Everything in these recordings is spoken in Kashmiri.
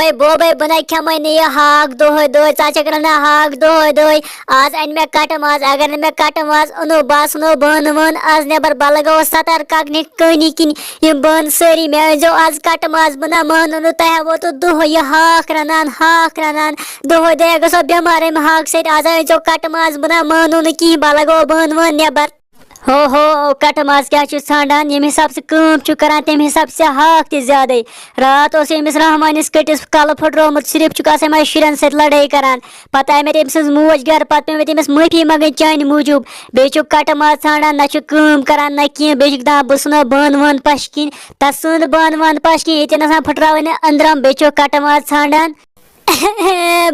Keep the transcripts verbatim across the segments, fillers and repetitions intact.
ہے بوبے، بہٕ نَے کھٮ۪مَے نہٕ یہِ ہاکھ دۄہَے دۄہَے، ژٕ ہا چھَکھ رَنان ہاکھ دۄہَے دۄہَے۔ آز اَنہِ مےٚ کَٹہٕ ماز، اگر نہٕ مےٚ کَٹہٕ ماز اوٚنُو، بہٕ آسہٕ نہٕ بانہٕ وانہٕ آز نٮ۪بَر، بہٕ لَگاوَس ستار کَکنہِ کٲنی کِنۍ یِم بانہٕ سٲری۔ مےٚ أنۍزیو آز کَٹہٕ ماز، بہٕ نہ مانو نہٕ، تۄہہِ ہا ووتُو دۄہَے یہِ ہاکھ رَنان، ہاکھ رَنان، دۄہَے دۄہَے گژھو بٮ۪مار اَمہِ ہاکہٕ سۭتۍ۔ آز أنۍزیو کَٹہٕ ماز، بہٕ نہ مانو نہٕ کِہیٖنۍ، بہٕ لَگاوَو بانہٕ وانہٕ نٮ۪بَر۔ ہو ہو، کٹہٕ ماز کیٛاہ چھُ ژھانٛڈان؟ ییٚمہِ حساب ژٕ کٲم چھُکھ کران، تَمہِ حساب ژےٚ ہاکھ تہِ زیادَے۔ راتھ اوس أمِس رحمانِس کٔٹِس کَلہٕ پھٕٹرومُت، صرف چھُکھ آسان یِمَن شُرٮ۪ن سۭتۍ لڑٲے کران۔ پتہٕ آیہِ مےٚ تٔمۍ سٕنٛز موج گرٕ، پتہٕ پیوٚو مےٚ تٔمِس معٲفی منٛگٕنۍ چانہِ موٗجوٗب۔ بیٚیہِ چھُکھ کٹہٕ ماز ژھانٛڈان، نہ چھُکھ کٲم کران، نہ کینٛہہ، بیٚیہِ چھُکھ دَپان بہٕ ژھٕنو بانہٕ وانہٕ پَشہِ کِنۍ۔ تَس ژھٕن بانہٕ وانہٕ پَشہِ کِنۍ، ییٚتٮ۪ن آسان پھٕٹراوٕنۍ أنٛدرَم، بیٚیہِ چھُکھ کٹہٕ ماز ژھانٛڈان۔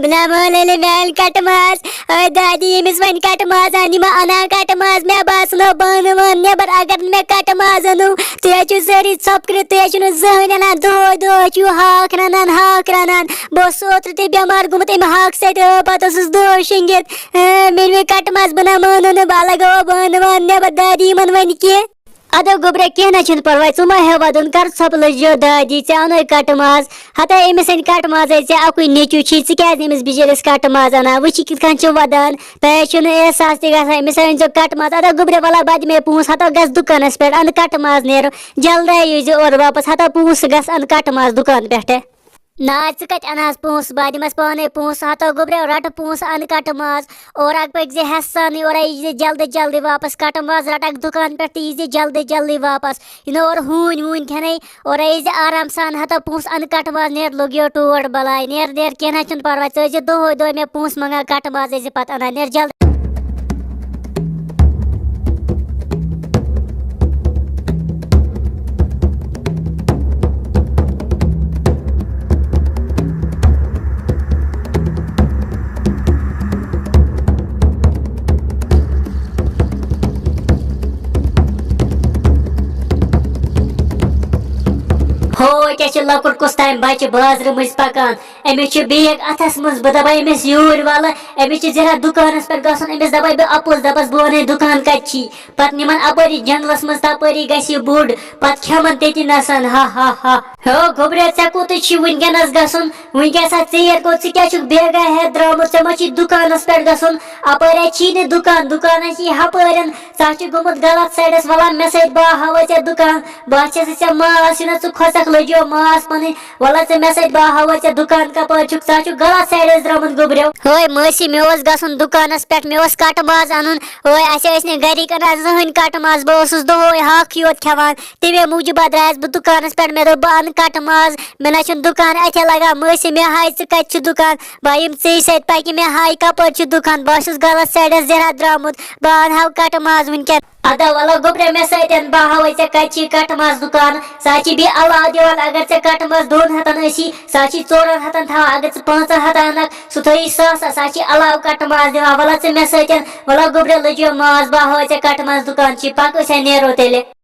بہٕ نہ مانَے نہٕ میٛانہِ کَٹہٕ ماز۔ اے دادی، ییٚمِس وۄنۍ کَٹہٕ ماز اَنہِ، یِم اَنان کَٹہٕ ماز، مےٚ باسان بانہٕ وانہٕ نٮ۪بر، اگر نہٕ مےٚ کَٹہٕ ماز اوٚنوُ، تُہۍ حظ چھِو سٲری ژھۄپہٕ کٔرِتھ، تُہۍ حظ چھِو نہٕ زٕہٕنۍ اَنان، دۄہَے دۄہَے چھِو ہاکھ رَنان، ہاکھ رَنان۔ بہٕ اوسُس اوترٕ تہِ بٮ۪مار گوٚمُت اَمہِ ہاکہٕ سۭتۍ، آ، پَتہٕ اوسُس دۄہَے شۄنٛگِتھ۔ آ، مےٚ أنۍ وۄنۍ کَٹہٕ ماز، بہٕ نہ مانو نہٕ، بہٕ لَگاوو بانہٕ وانہٕ نٮ۪بر، دادی یِمَن وَنہِ کینٛہہ۔ اَدٕ گوٚبرا، کینٛہہ نہ چھُنہٕ پَرواے، ژٕ مہ ہےٚ وَدُن، کَر ژھۄپہٕ لٔجیو دادی، ژےٚ اَنَے کَٹہٕ ماز۔ ہَتَے أمِس أنۍ کَٹہٕ مازَے، ژےٚ اَکُے نیٚچوٗ چھی، ژٕ کیٛازِ أمِس بِچٲرِس کَٹہٕ ماز اَنان؟ وٕچھ یہِ کِتھ کٔنۍ چھُ وَدان، تۄہہِ حظ چھُنہٕ احساس تہِ گژھان، أمِس أنۍزیو کَٹہٕ ماز۔ اَدٕ گوٚبرا، وَلہ بَدِ مے پونٛسہٕ، ہَتو گژھ دُکانَس پٮ۪ٹھ، اَنہٕ کَٹہٕ ماز نیرو، جلدی ییٖزِ اورٕ واپَس، ہَتو پونٛسہٕ گژھ اَنہٕ کَٹہٕ ماز دُکان پٮ۪ٹھٕ۔ نہ، ژٕ کَتہِ اَنہٕ ہَس پونٛسہٕ؟ بہٕ دِمَس پانَے پونٛسہٕ، ہَتو گوٚبرٮ۪و، رَٹہٕ پونٛسہٕ، اَنہٕ کَٹہٕ ماز۔ اورٕ اَکھ پٔکۍ زِ ہٮ۪س سانٕے، اورَے یی زِ جلدی جلدی واپَس۔ کَٹہٕ ماز رَٹَکھ دُکان پٮ۪ٹھ تہٕ یی زِ جلدی جلدی واپَس۔ یہِ نہٕ اورٕ ہوٗنۍ ووٗنۍ کھٮ۪نَے، اورَے یی زِ آرام سان، ہَتو پونٛسہٕ، اَنہٕ کَٹہٕ ماز، نیر لوٚگ یور ٹوٹھ بَلاے۔ نیر، نیر، کینٛہہ نہ چھُنہٕ پَرواے، ژٕ ٲسۍ زِ دۄہَے دۄہَے مےٚ پونٛسہٕ منٛگان، کَٹہٕ ماز ٲسۍ زِ پَتہٕ اَنان۔ نیر جلدی۔ ہو، کیٛاہ چھِ لۄکُٹ کُس تام بَچہٕ بازرٕ مٔنٛزۍ پَکان؟ أمِس چھُ بیگ اَتھَس منٛز، بہٕ دَپان أمِس یوٗرۍ وَلہٕ، أمِس چھُ ذرا دُکانَس پٮ۪ٹھ گژھُن، أمِس دَپان بہٕ اَپُز، دَپَس بہٕ وَنَے دُکان کَتہِ چھی۔ پَتہٕ نِمَن اَپٲری جنٛگلَس منٛز، تَپٲری گژھِ یہِ بوٚڑ، پَتہٕ کھٮ۪مَن تٔتی نَسَن، ہا ہا ہا۔ ہو گوٚبریا، ژےٚ کوٚتُے چھی وٕنکٮ۪نَس گژھُن؟ وٕنکٮ۪س ہا ژیر گوٚو، ژٕ کیٛاہ چھُکھ بیگا ہٮ۪تھ درٛامُت؟ ژےٚ ما چھی دُکانَس پٮ۪ٹھ گژھُن؟ اَپٲرۍ ہا چھی نہٕ دُکان، دُکان ہا چھی ہَپٲرٮ۪ن۔ ژٕ ہا چھُکھ گوٚمُت غلط سایڈَس، وَلہ مےٚ سۭتۍ، بہٕ ہا ہاوَے ژےٚ دُکان۔ بہٕ ہا چھَس ژےٚ ماس، یہِ نہ ژٕ کھۄژَکھ، لٔجیو ماس پَنٕنۍ۔ وَلہٕ ژٕ مےٚ سۭتۍ، بہٕ ہاوَے ژےٚ دُکان کَپٲرۍ چھُکھ، ژٕ ہا چھُکھ غلط سایڈَس درٛامُت گوٚبرٮ۪و۔ ہٲے مٲسی، مےٚ اوس گژھُن دُکانَس پٮ۪ٹھ، مےٚ اوس کَٹہٕ ماز اَنُن۔ ہٲے اَسہِ ٲسۍ نہٕ گَرِکۍ اَنان زٕہٕنۍ کَٹہٕ ماز، بہٕ اوسُس دۄہَے ہاکھٕے یوت کھٮ۪وان۔ تَمے موٗجوٗب ہا درٛایَس بہٕ دُکانَس پٮ۪ٹھ، مےٚ دوٚپ بہٕ اَنہٕ کَٹہٕ ماز، مےٚ نہ چھُنہٕ دُکان اَتھِ لَگان۔ مٲسی، مےٚ ہاے ژٕ کَتہِ چھُ دُکان؟ بہٕ یِم ژےٚ سۭتۍ پَکہِ، مےٚ ہاے کَپٲرۍ چھُ دُکان؟ بہٕ ہا چھُس غلط سایڈَس زِرا درٛامُت، بہٕ اَنہٕ ہاو کَٹہٕ ماز وٕنکٮ۪ن۔ اَدٕ وَلہٕ گوٚبرا، مےٚ سۭتۍ بہٕ ہاوَے ژےٚ کَتہِ چھی کَٹہٕ ماز دُکان۔ سُہ ہا چھی بیٚیہِ علاوٕ دِوان، اگر ژےٚ کَٹہٕ ماز دۄن ہَتَن ٲسی، سُہ ہا چھی ژورَن ہَتَن تھاوان، اگر ژٕ پانٛژَن ہَتَن اَنَکھ، سُہ تھٲیی ساسَس، سُہ ہا چھی علاوٕ کَٹہٕ ماز دِوان۔ وَلہٕ ژٕ مےٚ سۭتۍ، وَلہٕ گوٚبرا لٔجیو ماز، بہٕ ہاوَے ژےٚ کَٹہٕ ماز دُکان چھی، پَکھ أسۍ ہا نیرو تیٚلہِ۔